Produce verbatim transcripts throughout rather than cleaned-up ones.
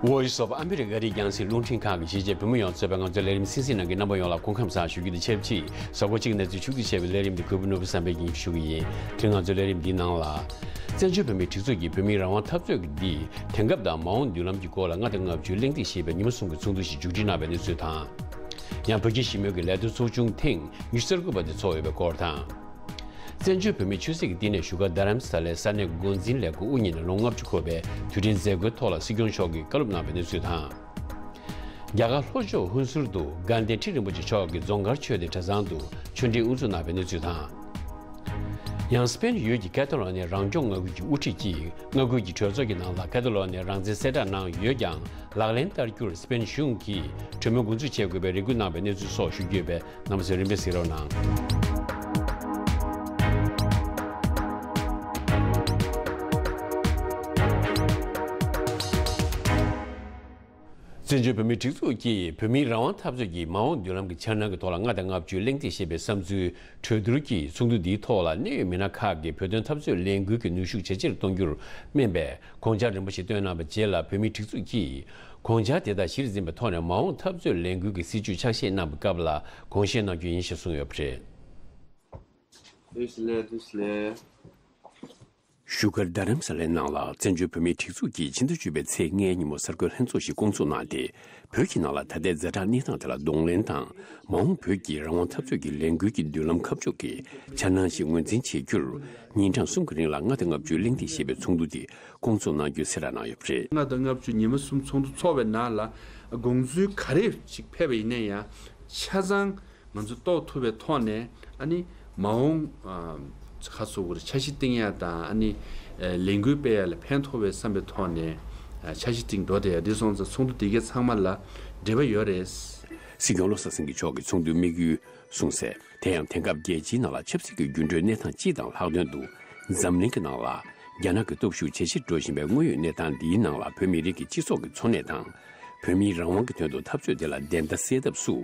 Voice of America ཨ་རིའི་རྒྱང་སྲིང་རླུང་འཕྲིན་ཁང་གི་གཞིས་བྱེས་བོད་མི་ཡོངས་གཙོས་པའི་ང་ཚོའི་ལས་རིམ་གསན་གཟིགས་གནང་མཁན་རྣམ་པ་ཡོངས་ལ་སྐུ་ཁམས་བཟང་ཞུ་རྒྱུ་དང་ཆབས་ཅིག་གཟའ་འཁོར་གཅིག་གནས་ཚུལ་ཕྱོགས་བསྡུས་བྱས་པའི་ལས་རིམ་འདི་གུས་པ་ནོར་བུ་བསམ་འཕེལ་གྱིས་ཞུ་གི་ཡིན། དེ་རིང་ང་ཚོའི་ལས་རིམ་འདིའི་ནང་ལ། བཙན་བྱོལ་བོད་མིའི་སྒྲིག་འཛུགས་ཀྱིས་བོད་མིའི་རང་དབང་འཐབ་རྩོད་ཀྱི་འདི་དེང་སྐབས་དང་མ་འོངས་མདུན་ལམ་གྱི་སྐོར་ལ་ལྔ་དང་ལྔ་བཅུའི་གླེང་སྟེགས་ཞེས་པའི་ཉི་མ་གསུམ་གྱི་ཚོགས་འདུ་ཞིག་མཇུག་སྒྲིལ་གནང་བའི་གནས་ཚུལ་དང་། ཡང་བོད་ཀྱི་ཞི་མོལ་གྱི་ལས་དོན་ཚོགས་ཆུང་ཐེངས་ཉི་ཤུ་རྩ་དགུ་པ་དེ་ཚོགས་ཡོད་པའི་སྐོར་དང་། བཙན་བྱོལ་བོད་མིའི་ཆོས་སྲིད་ཀྱི་བསྟི་གནས་བཞུགས་སྒར་རྡ་རམ་ས་ལའི་ས་གནས་འགོ་འཛིན་ལས་ཁུངས་དབུ་བརྙེས་ནས་ལོ་ལྔ་བཅུ་འཁོར་བའི་དུས་དྲན་མཛད་སྒོའི་ཐོག་ལ་སྲིད་སྐྱོང་མཆོག་གིས་བཀའ་སློབ་གནང་བའི་གནས་ཚུལ་དང་། རྒྱ་གར་ལྷོ་ཕྱོགས་ཧུན་སུར་དུ་དགའ་ལྡན་ཁྲི་རིན་པོ་ཆེ་མཆོག་གིས་རྫོང་དཀར་ཆོས་སྡེ་གྲྭ་ཚང་དུ་ཆོས་འབྲེལ་དབུ་འཛུགས་གནང་བའི་གནས་ཚུལ་དང་། ཡང་སི་པེན་ཡུལ་གྱི་ཀ་ཏ་ལོ་ནི་རང་སྐྱོང་མངའ་ཁུལ་གྱི་དབུ་ཁྲིད་ཀྱིས་མངའ་ཁུལ་གྱི་གྲོས་ཚོགས་ཀྱི་ནང་ལ་ཀ་ཏ་ལོ་ནི་རང་བཙན་གསལ་བསྒྲགས་གནང་ཡོད་ཀྱང་ལག་ལེན་བསྟར་རྒྱུར་སི་པེན་གཞུང་གིས་གྲོས་མོལ་འགོ་འཛུགས་བྱེད་དགོས་པའི་རེ་སྐུལ་གནང་བའི་གནས་ཚུལ་སོགས་ཞུ་རྒྱུ་ཡོད་པས། རྣམ་པ་ཚོས་རིམ་པས་གཟིགས་རོགས་གནང་། བཙན་བྱོལ་བོད་མིའི་སྒྲིག་འཛུགས་ཀྱིས་བོད་མིའི་རང་དབང་འཐབ་རྩོད་ཀྱི་མ་འོངས་མདུན་ལམ་གྱི་འཆར་སྣང་གི་ཐོག་ལ་ལྔ་དང་ལྔ་བཅུའི་གླེང་སྟེགས་ཞེས་པའི་བསམ་ཚུལ་གྲོས་བསྡུར་གྱི་ཚོགས་འདུ་འདིའི་ཐོག་ལ་གནད་ཡོད་མི་སྣ་ཁག་གིས་བོད་དོན་འཐབ་རྩོད་ལས་འགུལ་གྱི་ནུས་ཤུགས་ཇེ་ཆེར་གཏོང་རྒྱུར་སྨན་པའི་དགོངས་འཆར་རིམ་པ་ཞིག་བཏོན་གནང་བའི་རྗེས་ལ་བོད་མིའི་སྒྲིག་འཛུགས་ཀྱིས་དགོངས་འཆར་དེ་དག་གཞིར་འཛིན་པའི་ཐོག་ནས་མ་འོངས་འཐབ་རྩོད་ལས་འགུལ་གྱི་སྲིད་བྱུས་ཕྱག་བཞེས་གནང་བའི་སྐབས་ལ་དགོངས་བཞེས་གནང་རྒྱུ་ཡིན་ཞེས་གསུངས་ཡོད་པ་རེད། བདེ་ལེགས། བདེ་ལེགས། བཞུགས་སྒར་རྡ་རམ་ས་ལའི་ནང་ལ་བཙན་བྱོལ་བོད་མིའི་སྒྲིག་འཛུགས་ཀྱིས་ཕྱི་ཟླ་བཅུ་པའི་ཚེས་ལྔའི་ཉིན་མོ་གསར་འགོད་ལྷན་ཚོགས་ཤིག་བསྐོང་ཚོགས་གནང་སྟེ། བོད་ཀྱི་ནང་ལ་ད་ལྟའི་ཛ་དྲག་གནས་སྟངས་དེ་ལ་གདོང་ལེན་དང་། མ་འོངས་བོད་ཀྱི་རང་དབང་འཐབ་རྩོད་ཀྱི་ལས་འགུལ་གྱི་མདུན་ལམ་ཁ་ཕྱོགས་ཀྱི་འཆར་སྣང་ཞིག་ངོས་འཛིན་བྱེད་རྒྱུར། ཉིན་གྲངས་གསུམ་གྱི་རིང་ལ་ལྔ་དང་ལྔ་བཅུའི་གླེང་སྟེགས་ཞེས་པའི་ཚོགས་འདུ་དེ་བསྐོང་ཚོགས་གནང་རྒྱུའི་གསལ་བསྒྲགས་གནང་ཡོད་པ་རེད། ལྔ་དང་ལྔ་བཅུ་ཉི་མ་གསུམ་ཚོགས་འདུ་འཚོགས་པའི་ནང་ལ་དགོངས་ཚུལ་ག་རེ་ཞིག་ཕེབས་པ་ཡིན་ན་ཡང་ཆ་ཚང་། ང་ཚོ་རྟོགས་ཐུབ་པའི་ཐོག་ནས་ཨ་ནི་མ་འོངས་ཨ་ཁ་སོ་བར་འཆར་གཞི་བཏིང་ཡ་དང་ཨ་ནི་ཨ་ལས་འགུལ་སྤེལ་ཡ་ལ་ཕན་ཐོགས་པའི་བསམ་པའི་ཐོག་ནས་ཨ་འཆར་གཞི་བཏིང་འགྲོ་བསྡད་ཡ་འདི་སོང་ཙང་ཚོགས་འདུ་དེ་གའི་ཚང་མ་ལ་འབྲེལ་བ་ཡོད་རེད། སྲིད་སྐྱོང་བློ་བཟང་སེང་གེ་མཆོག་གིས་ཚོགས་འདུའི་དམིགས་ཡུལ་གསུངས་གསལ། དེ་ཡང་དེང་སྐབས་རྒྱལ་སྤྱིའི་ནང་ལ་ཆབ་སྲིད་ཀྱི་འགྱུར་འགྲོས་གནས་སྟངས་སྤྱི་དང་ལྷག་དོན་དུ་འཛམ་གླིང་གི་ནང་ལ་རྒྱ་ནག་གི་སྟོབས་ཤུགས་ཇེ་ཆེར་འགྲོ་བཞིན་པའི་དངོས་ཡོད་གནས་སྟངས་འདིའི་ནང་ལ་བོད་མི་རིགས་ཀྱི་སྤྱི་ཚོགས་ཀྱི་འཚོ་གནས་དང་། བོད་མིའི་རང་དབང་གི་དོན་དུ་འཐབ་རྩོད་དེ་ལ་བདེན་མཐའ་གསལ་ཐབས་སུ་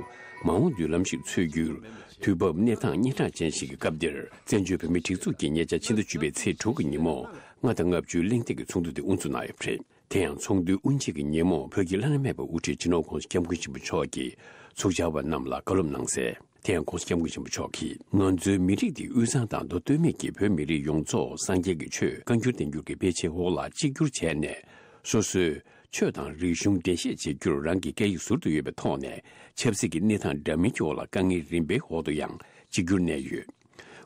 མ་འོངས་མདུན་ལམ་ཞིག་འཚོལ་རྒྱུར་དུས་བབ་གནས་སྟངས་སྙན་གྲགས་ཅན་ཞིག་གི་སྐབས་འདིར་བཙན་བྱོལ་བོད་མིའི་སྒྲིག་འཛུགས་ཀྱིས་ཉེ་ཆར་ཕྱི་ཟླ་བཅུ་པའི་ཚེས་དྲུག་གི་ཉིན་མོ་ལྔ་དང་ལྔ་བཅུའི་གླེང་སྟེགས་ཀྱི་ཚོགས་འདུ་དེ་དབུ་འཛུགས་གནང་ཡོད་པ་རེད། དེ་ཡང་ཚོགས་འདུའི་དབུ་འབྱེད་ཀྱི་ཉིན་མོ་བོད་ཀྱི་བླ་ན་མེད་པའི་དབུ་ཁྲིད་སྤྱི་ནོར་༧གོང་ས་༧སྐྱབས་མགོན་ཆེན་པོ་མཆོག་གིས་ཚོགས་བཅར་བ་རྣམས་ལ་བཀའ་སློབ་གནང་གསལ། དེ་ཡང་༧གོང་ས་༧སྐྱབས་མགོན་ཆེན་པོ་མཆོག་གིས། ང་ཚོའི་མི་རིགས་འདི་དབུས་གཙང་དང་མདོ་སྟོད་སྨད་ཀྱི་བོད་མི་རིགས་ཡོངས་རྫོགས་སངས་རྒྱས་ཀྱི་ཆོས་བཀའ་འགྱུར་བསྟན་འགྱུར་གྱི་དཔེ་ཆའི་འོག་ལ་གཅིག་གྱུར་བྱས་ནས། སོ་སོའི་ཆོས་དང་རིག་གཞུང་འགྲེལ་བཤད་བྱེད་རྒྱུར་རང་གི་སྐད་ཡིག་ཟུར་དུ་ཡོད་པའི་ཐོག་ནས་ཆབ་སྲིད་ཀྱི་གནས་སྟངས་འདྲ་མིན་གྱི་འོག་ལ་དཀའ་ངལ་རིམ་པའི་འོག་ཏུ་ཡང་གཅིག་གྱུར་གནས་ཡོད།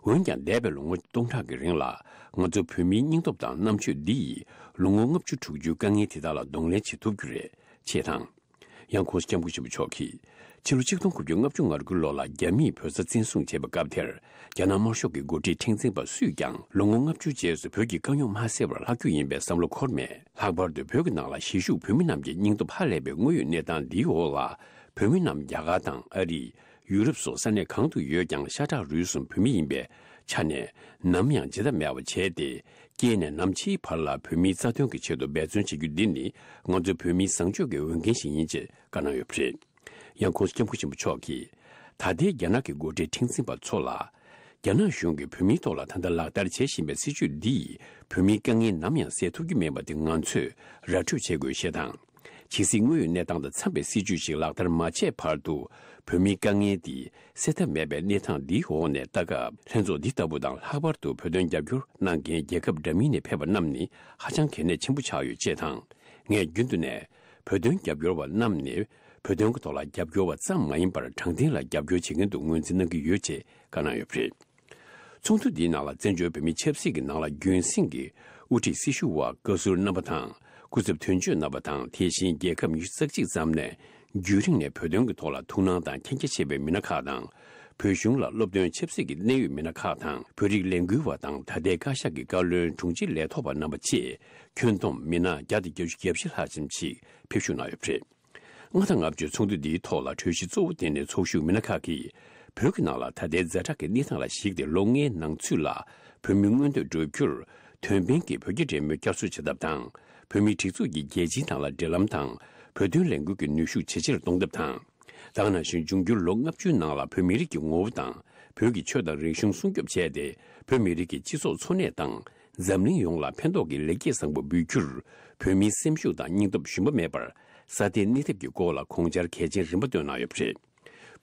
འོན་ཀྱང་འདས་པའི་ལོ་ངོ་སྟོང་ཕྲག་གི་རིང་ལ་ང་ཚོ་བོད་མིའི་སྙིང་སྟོབས་དང་རྣམ་དཔྱོད་འདི་ཡིས་ལོ་ངོ་ལྔ་བཅུ་དྲུག་ཅུའི་དཀའ་ངལ་དེ་དག་ལ་གདོང་ལེན་བྱེད་ཐུབ་རྒྱུ་རེད། ཅེས་དང་། ཡང་༧གོང་ས་༧སྐྱབས་མགོན་ཆེན་པོ་མཆོག་གིས། ཕྱི་ལོ་ཆིག་སྟོང་དགུ་བརྒྱ་ལྔ་བཅུ་ང་དགུའི་ལོ་ལ་རྒྱ་མིས་བོད་ས་བཙན་བཟུང་བྱས་པའི་སྐབས་དེར། རྒྱ་ནག་དམར་ཤོག་གི་འགོ་ཁྲིད་ཁྲེང་ཙེ་པ་སུས་ཀྱང་ལོ་ངོ་ལྔ་བཅུ་རྗེས་སུ་བོད་ཀྱི་དཀའ་རྙོག་མ་སེལ་བར་ལྷག་རྒྱུ་ཡིན་པའི་བསམ་བློ་འཁོར་མེད། ལྷག་པར་དུ་བོད་ཀྱི་ནང་ལ་གཞིས་བཞུགས་བོད་མི་རྣམས་ཀྱི་སྙིང་སྟོབས་ཧ་ལས་པའི་དངོས་ཡོད་གནས་སྟངས་འདིའི་འོག་ལ། བོད་མི་རྣམས་རྒྱ་གར་དང་ཨ་རི། ཡུ་རོབ་སོགས་ས་གནས་གང་དུ་ཡོད་ཀྱང་ཤ་ཁྲག་རུས་གསུམ་བོད་མི་ཡིན་པའི་ཆ་ནས་ནམ་ཡང་བརྗེད་ཐབས་མེད་པ་བྱས་ཏེ། སྐྱེས་ནས་ནམ་འཆིའི་བར་ལ་བོད་མིའི་རྩ་དོན་གྱི་ཆེད་དུ་འབད་བརྩོན་བྱེད་རྒྱུ་འདི་ནི་ང་ཚོ་བོད་མིའི་བཟང་སྤྱོད་ཀྱི་འོས་འགན་ཞིག་ཡིན་ཅེས་བཀའ་གནང་ཡོད་པ་རེད། ཡང་༧གོང་ས་༧སྐྱབས་མགོན་ཆེན་པོ་མཆོག་གིས། ད་ལྟའི་རྒྱ་ནག་གི་འགོ་ཁྲིད་ཁྲེང་ཙེ་པ་མཆོག་ལ། རྒྱ་ནག་གཞུང་གིས་བོད་མིའི་ཐོག་ལ་ད་ལྟ་ལག་བསྟར་བྱེད་བཞིན་པའི་སྲིད་བྱུས་འདི་ཡིས་བོད་མིའི་དཀའ་ངལ་ནམ་ཡང་སེལ་ཐུབ་ཀྱི་མེད་པ་དེ་ང་ཚོས་ར་འཕྲོད་བྱེད་དགོས་ཞེས་དང་། ཇི་སྲིད་དངོས་ཡོད་གནས་སྟངས་དང་འཚམས་པའི་སྲིད་བྱུས་ཤིག་ལག་བསྟར་མ་བྱས་བར་དུ་བོད་མིའི་དཀའ་ངལ་འདི་སེལ་ཐབས་མེད་པའི་གནས་སྟངས་འདིའི་འོག་ནས་ལྟ་སྐབས། ལྷན་ཚོགས་འདི་ལྟ་བུ་དང་ལྷག་པར་དུ་བོད་དོན་རྒྱབ་སྐྱོར་གནང་མཁན་རྒྱལ་ཁབ་འདྲ་མིན་ནས་ཕེབས་པ་རྣམས་ནི་ཧ་ཅང་གལ་གནད་ཆེན་པོ་ཆགས་ཡོད་ཅེས་དང་། ངས་རྒྱུན་དུ་ནས་བོད་དོན་རྒྱབ་སྐྱོར་བ་རྣམས་ནི་བོད་དོན་གྱི་ཐོག་ལ་རྒྱབ་སྐྱོར་བ་ཙམ་མ་ཡིན་པར་དྲང་བདེན་ལ་རྒྱབ་སྐྱོར་བྱེད་མཁན་དུ་ངོས་འཛིན་གནང་གི་ཡོད་ཅེས་བཀའ་གནང་ཡོད་པ་རེད། ཚོགས་འདུ་འདིའི་ནང་ལ་བཙན་བྱོལ་བོད་མིའི་ཆབ་སྲིད་ཀྱི་ནང་ལ་རྒྱུན་སྲིང་གི་དབུ་ཁྲིད་སྲི་ཞུ་བ་བཀའ་ཟུར་རྣམ་པ་དང་། སྐུ་ཚབ་དོན་གཅོད་རྣམ་པ་དང་། དེ་བཞིན་རྒྱལ་ཁབ་ཉི་ཤུ་རྩ་གཅིག་ཙམ་ནས་རྒྱུན་རིང་ནས་བོད་དོན་གྱི་ཐོག་ལ་ཐུགས་སྣང་དང་མཁྱེན་རྒྱ་ཆེ་བའི་མི་སྣ་ཁག་དང་། བོད་གཞུང་ལ་སློབ་སྟོན་ཆབ་སྲིད་ཀྱི་གནད་ཡོད་མི་སྣ་ཁག་དང་། བོད་རིགས་ལས་འགུལ་བ་དང་ད་ལྟའི་བཀའ་ཤག་གི་བཀའ་བློན་དྲུང་ཆེ་ལས་ཐོག་པ་རྣམ་པ་བཅས་ཁྱོན་བསྡོམས་མི་སྣ་བརྒྱ་དང་བརྒྱད་ཅུ་གྱ་བཞི་ལྷག་ཙམ་ཞིག་ཕེབས་ཞུགས་གནང་ཡོད་པ་རེད། ལྔ་དང་ལྔ་བཅུའི་ཚོགས་འདུ་འདིའི་ཐོག་ལ་གྲོས་གཞི་གཙོ་བོ་དེ་ནི་ཚོགས་ཞུགས་མི་སྣ་ཁག་གིས་བོད་ཀྱི་ནང་ལ་ད་ལྟའི་ཛ་དྲག་གི་གནས་སྟངས་ལ་གཞིགས་ཏེ་ལོ་ལྔའི་ནང་ཚུད་ལ་བོད་མི་མངོན་འདོད་བསྒྲུབ་རྒྱུར་དོན་ཕན་གྱི་བོད་རྒྱ་འབྲེལ་མོལ་བསྐྱར་གསོ་བྱེད་ཐབས་དང་། བོད་མིའི་སྒྲིག་འཛུགས་ཀྱི་རྒྱལ་སྤྱིའི་ནང་ལ་འབྲེལ་ལམ་དང་བོད་དོན་ལས་འགུལ་གྱི་ནུས་ཤུགས་ཇེ་ཆེར་གཏོང་ཐབས་དང་། ད་ག་ནང་བཞིན་འབྱུང་འགྱུར་ལོ་ལྔ་བཅུའི་ནང་ལ་བོད་མི་རིགས་ཀྱི་ངོ་བོ་དང་བོད་ཀྱི་ཆོས་དང་རིག་གཞུང་སྲུང་སྐྱོབ་བྱས་ཏེ་བོད་མི་རིགས་ཀྱི་སྤྱི་ཚོགས་འཚོ་གནས་དང་ འཛམ་གླིང་ཡོངས་ལ་ཕན་ཐོགས་ཀྱི་ལེགས་སྐྱེས་བཟང་པོ་འབུལ་རྒྱུར། བོད་མིའི་སེམས་ཤུགས་དང་སྙིང་སྟོབས་ཞུམ་པ་མེད་པར་སྲ་བརྟན་གནས་ཐབས་ཀྱི་སྐོར་ལ་དགོངས་འཆར་གལ་ཆེན་རིམ་པ་བཏོན་གནང་ཡོད་པ་རེད།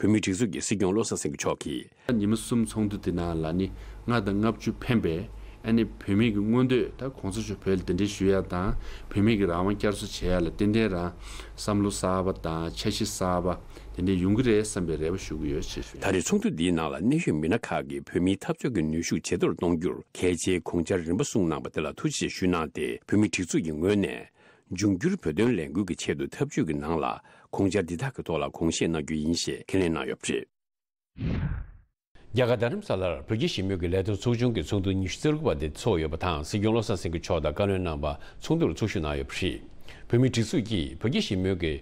བོད་མིའི་སྒྲིག་འཛུགས་ཀྱི་སྲིད་སྐྱོང་བློ་བཟང་སེང་གེ་མཆོག་གིས། ཉི་མ་གསུམ་ཚོགས་འདུ་དེ་ནང་ལ་ནི་ལྔ་དང་ལྔ་བཅུ་འཕེན་པའི་ཨ་ནི་བོད་མི་གི་མངོན་འདོད། ད་གོང་ས་མཆོག་བོད་ལ་གདན་འདྲེན་ཞུ་ཡ་དང་བོད་མི་གི་རང་དབང་བསྐྱར་གསོ་བྱེད་ཡ་ལ་ཏན་ཏན་རང་བསམ་བློ་གསར་པ་དང་འཆར་གཞི་གསར་པ་དེ་འདྲ་ཡོང་གི་རེད་བསམ་པའི་རེ་བ་ཞུ་གི་ཡོད་ཅེས་ཞུ། ད་རེས་ཚོགས་འདུ་འདིའི་ནང་ལ་གནད་ཡོད་མི་སྣ་ཁག་གིས་བོད་མིའི་འཐབ་རྩོད་ཀྱི་ནུས་ཤུགས་ཇེ་མཐོར་གཏོང་རྒྱུར་གལ་ཆེའི་དགོངས་འཆར་རིམ་པ་གསུངས་གནང་པ་དེ་ལ་ཐུགས་རྗེ་ཆེ་ཞུ་གནང་སྟེ། བོད་མིའི་སྒྲིག་འཛུགས་ཀྱི་ངོས་ནས། འབྱུང་འགྱུར་བོད་དོན་ལས་འགུལ་གྱི་ཆེད་དུ་འཐབ་ཇུས་ཀྱི་ནང་ལ་དགོངས་འཆར་འདི་དག་གི་ཐོག་ལ་དགོངས་བཞེས་གནང་རྒྱུ་ཡིན་ཞེས་ཁས་ལེན་གནང་ཡོད་པ་རེད། རྒྱ་གར་རྡ་རམ་ས་ལར་བོད་རྒྱ་ཞི་མོལ་གྱི་ལས་དོན་ཚོགས་ཆུང་གི་ཚོགས་འདུ་ཉི་ཤུ་རྩ་དགུ་པ་དེ་འཚོགས་ཡོད་པ་དང་། སྲིད་སྐྱོང་བློ་བཟང་སེང་གེ་མཆོག་དང་བཀའ་བློན་རྣམ་པ་ཚོགས་འདུར་ཚོགས་ཞུགས་གནང་ཡོད་པ་རེད། བོད་མིའི་སྒྲིག་འཛུགས་ཀྱིས་བོད་རྒྱ་ཞི་མོལ་གྱི་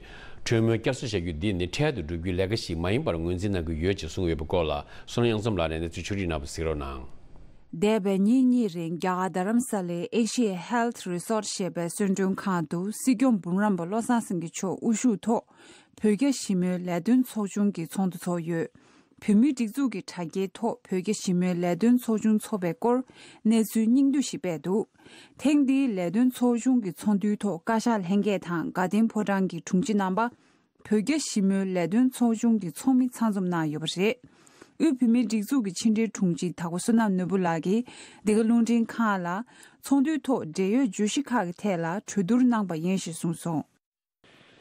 གྲོས་མོལ་བསྐྱར་གསོ་བྱ་རྒྱུ་འདི་ནི་འཕྲལ་དུ་འགྲུབ་རྒྱུའི་ལས་ཀ་ཞིག་མ་ཡིན་པར་ངོས་འཛིན་གནང་གི་ཡོད་ཅེས་གསུངས་ཡོད་པའི་སྐོར་ལ། བསོད་ནམས་གཡང་འཛོམས་ལགས་ནས་གནས་ཚུལ་ཕྱོགས་སྒྲིག་གནང་བ་གཟིགས་རོགས་གནང་། འདས་པའི་ཉིན་གཉིས་རིང་རྒྱ་གར་རྡ་རམ་ས་ལའི་Asia Health Resort ཞེས་པའི་གསོལ་མགྲོན་ཁང་དུ་སྲིད་སྐྱོང་འབུམ་རམས་པ་བློ་བཟང་སེང་གེ་མཆོག་དབུ་བཞུགས་ཐོག་བོད་རྒྱ་ཞི་མོལ་ལས་དོན་ཚོགས་ཆུང་གི་ཚོགས་འདུ་ཚོགས་ཡོད། བོད་མིའི་སྒྲིག་འཛུགས་ཀྱི་དྲ་རྒྱའི་ཐོག་བོད་རྒྱ་ཞི་མོལ་ལས་དོན་ཚོགས་ཆུང་འཚོགས་པའི་སྐོར་གནས་ཚུལ་སྙིང་བསྡུས་ཤིག་སྤེལ་འདུག་ཐེངས་འདིའི་ལས་དོན་ཚོགས་ཆུང་གི་ཚོགས་འདུའི་ཐོག་བཀའ་ཤག་ལྷན་རྒྱས་དང་དགའ་ལྡན་ཕོ་བྲང་གི་དྲུང་ཆེ་རྣམ་པ། བོད་རྒྱ་ཞི་མོལ་ལས་དོན་ཚོགས་ཆུང་གི་ཚོགས་མི་ཚང་འཛོམས་གནང་ཡོད་པ་རེད། དབུས་བོད་མིའི་སྒྲིག་འཛུགས་ཀྱི་ཕྱི་འབྲེལ་དྲུང་ཆེ་དྭགས་པོ་བསོད་ནམས་ནོར་བུ་ལགས་ཀྱིས་འདི་ག་རླུང་འཕྲིན་ཁང་ལ་ཚོགས་འདུའི་ཐོག་འབྲེལ་ཡོད་བརྗོད་གཞི་ཁག་གི་ཐད་ལ་གྲོས་བསྡུར་གནང་པ་ཡིན་ཞེས་གསུངས་སོང་།